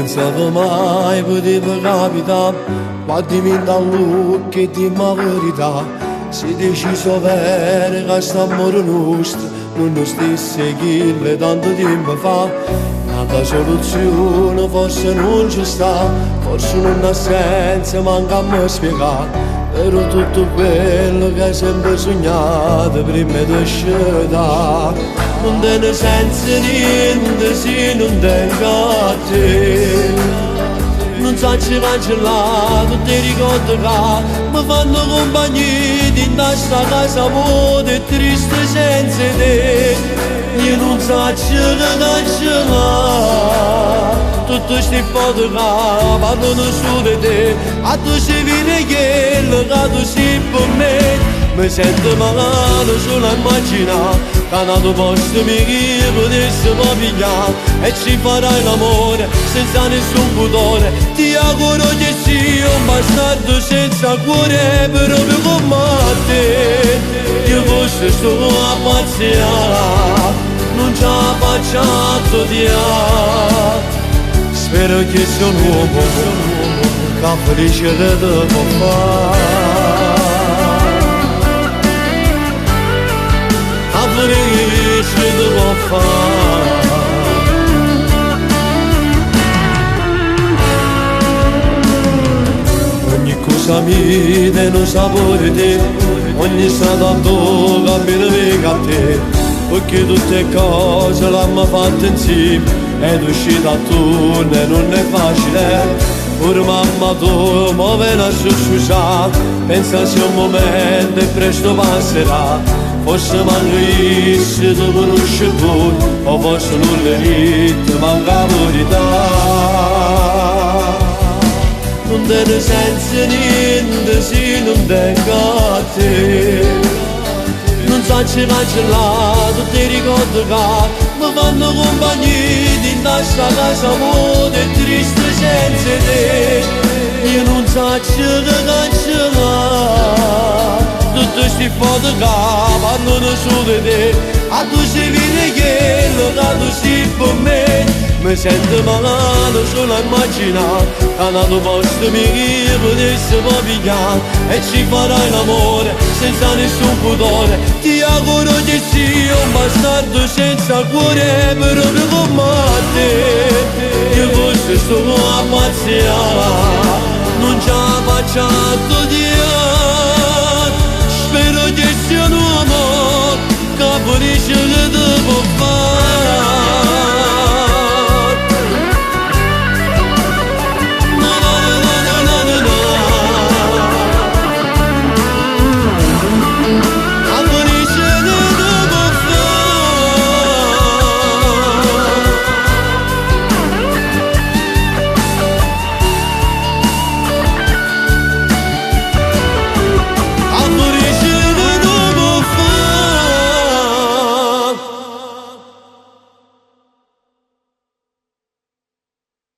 Pensavo mai poteva capità, guardami dall'occhio e dimmi la verità. Se deciso vero che st'amore nostro non stesse chi le tanto tempo fa. Nata soluzione forse non ci sta, forse non ha senso, manca a me spiegare. Però tutto quello che hai sempre sognato prima di scendere non tiene senso niente se non tengo a te. Non saccio cancellare tutti i ricordi che mi fanno compagnia di sta casa vuota e triste senza te. Io non saccio cancellare tutte queste foto che parlano su di te. A tu si vede quello che tu sei per me. Mi sento male solo a immaginare che nato posto mi potesse pigliare e ci farai l'amore senza nessun pudore. Ti auguro che sia un bastardo senza cuore, proprio come te. Io forse sto a pazziare, non ce la faccio a odiare. Spero che sia un uomo che felice te può fare. A felice te può fare. Ogni cosa mi tiene un sapore te, ogni strada tua mi venga a te, perché tutte cose l'hanno fatta insieme, ed uscita tu e non è facile. Pure mamma tua mo viene a sussurrare, pensa sia un momento e presto passerà. Forse manca io se tu conosci pure, o forse non le dite, manca la verità. Non tiene senso niente se non tengo a te. Non saccio cancellare tutti i ricordi che mi fanno compagnia di sta casa vuota e triste senza te. Io non saccio cancellare tutte queste foto che parlano su di te. A tu si vede quello che tu sei per me. Mi sento male solo a immaginare che nato posto mi potesse pigliare e ci farai l'amore senza nessun pudore. Ti auguro che sia un bastardo senza cuore, proprio come te. Io forse sto a pazziare, non ce la faccio a odiare.